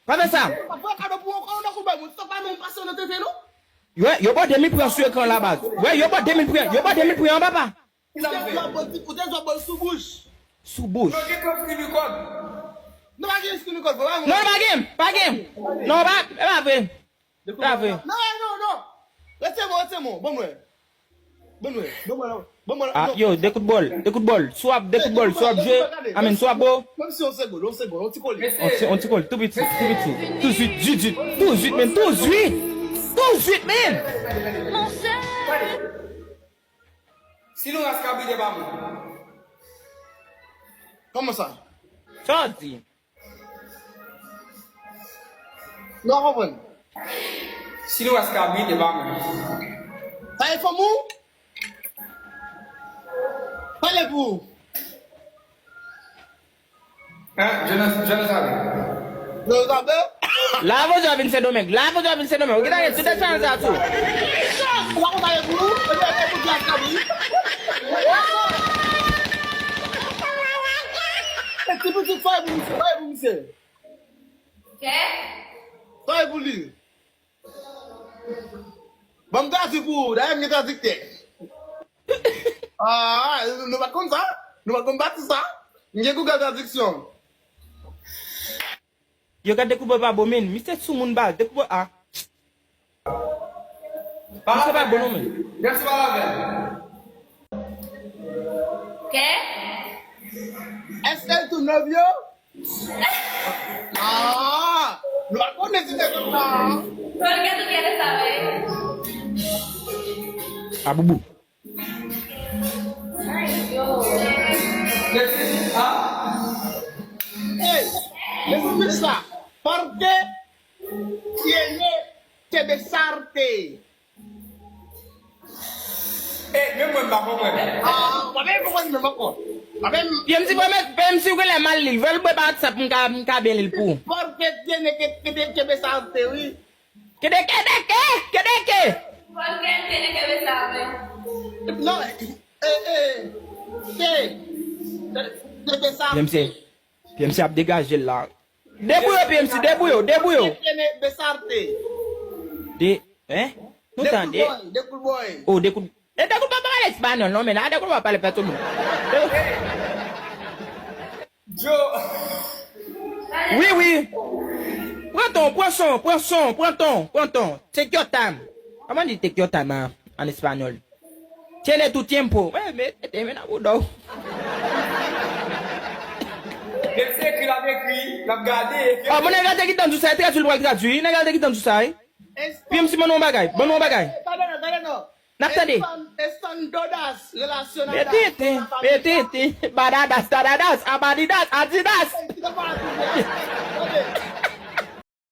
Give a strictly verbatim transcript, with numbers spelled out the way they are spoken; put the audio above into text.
Pa fè sa. Yo, yo ba w de mil pri an sou ekran la, baz. Wè, yo ba w de mil pri an, yo ba w de mil pri an, papa. Ou te dwe ba l, ou te dwe ba l sou bouch. Sou bouch. Non, gen kòb screen record. Non, pa gen screen record, pa gen. Non, pa gen, pa gen. Non, pa, e pa vre. E pa vre. Non, non, non. Retire mo, retire mo. Ban mwen. Ban mwen, ban mwen la. Ban mwen la. Ah, yo, de kout bòl, de kout bòl. Si w ap, de kout bòl, si w ap jwe, I mean, si w ap bo. Menm si yon segond, yon segond, yon ti kole. On ti, on ti kole, tou piti, tou piti. Tou zwit, zwit, zwit. Tou zwit, men, tou zwit. Tou zwit, men. Si nou ras kabrit e pa mwen. Kòman sa? Sa w di? Nou pa konprann. Si nou ras kabrit e pa mwen. Sa e fanm ou? Pale pou ou. Hein? Je ne, je ne savais. Je ne savais. Lave w vin Sendomeng. Lave w vin Sendomeng. Ou gentan gen tout esperyans sa tou. Ou pa konn pale pou ou? E pou, e pou gras kabrit. E ti pitit, fè pou misye, fè pou misye. Kè? Sa e pou li. Ban m tradui pou ou. Dayè, m gen tradiktè. Ah, nou pa t konn sa? Nou pa t konn pati sa? M gen Google Traduction. Yo, gad de kout bòl pa bon, men. Misye sou moun baz. De kout bòl, ah. Misye pa bon, non, men. Jèm se pa lavel. Kè? Èske l tou nèv yo? Ah! Nou pa konnen si se konsa. Fò l gen tou kè de sa, wi. A boubou. Ay, yo. Hey, esplike sa. Por qué tiene que besarte? Eh, menm mwen m pa konprann. Ah, w pa menm konprann menm ankò. W pa menm P M C, P M C, ou genlè mal li l. Fè l bwè pa WhatsApp, m ka, m ka byen li l pou ou. Por qué tiene que, que, que besarte, wi. Kede, kede, ke, kede, ke. Por qué tiene que besarte? Non, eh, eh, que, que, que besarte. P M C, P M C ap degaje l la. Debouye w, P M C, debouye w, debouye w. Tiene besarte. De, hein? Nou tande. De kout bòy, de kout bòy. Oh, de kout. E de kout bòy pa pale espanyòl, non, men la, de kout bòy pa pale pè tout moun. Joe. Wi, wi. Pran ton, pran son, pran son, pran ton, pran ton. Take your time. Kòman di take your time an, an espanyòl? Tiene tu tiempo. Mwen, men, mete men nan bouda w. Menm se ekri l ap ekri, l ap gade. Oh, bon, nèg la te gentan di w sa, e tradui l pral tradui. Nèg la te gentan di w sa, wi. P M C, ban nou yon bagay, ban nou yon bagay. Tande non, tande non. N ap tande. Están, están todas relacionadas. Mete tenten, mete tenten. Badadas, dadadas, abadidas, adidas. Ey, ki ta pa adidas. Tande.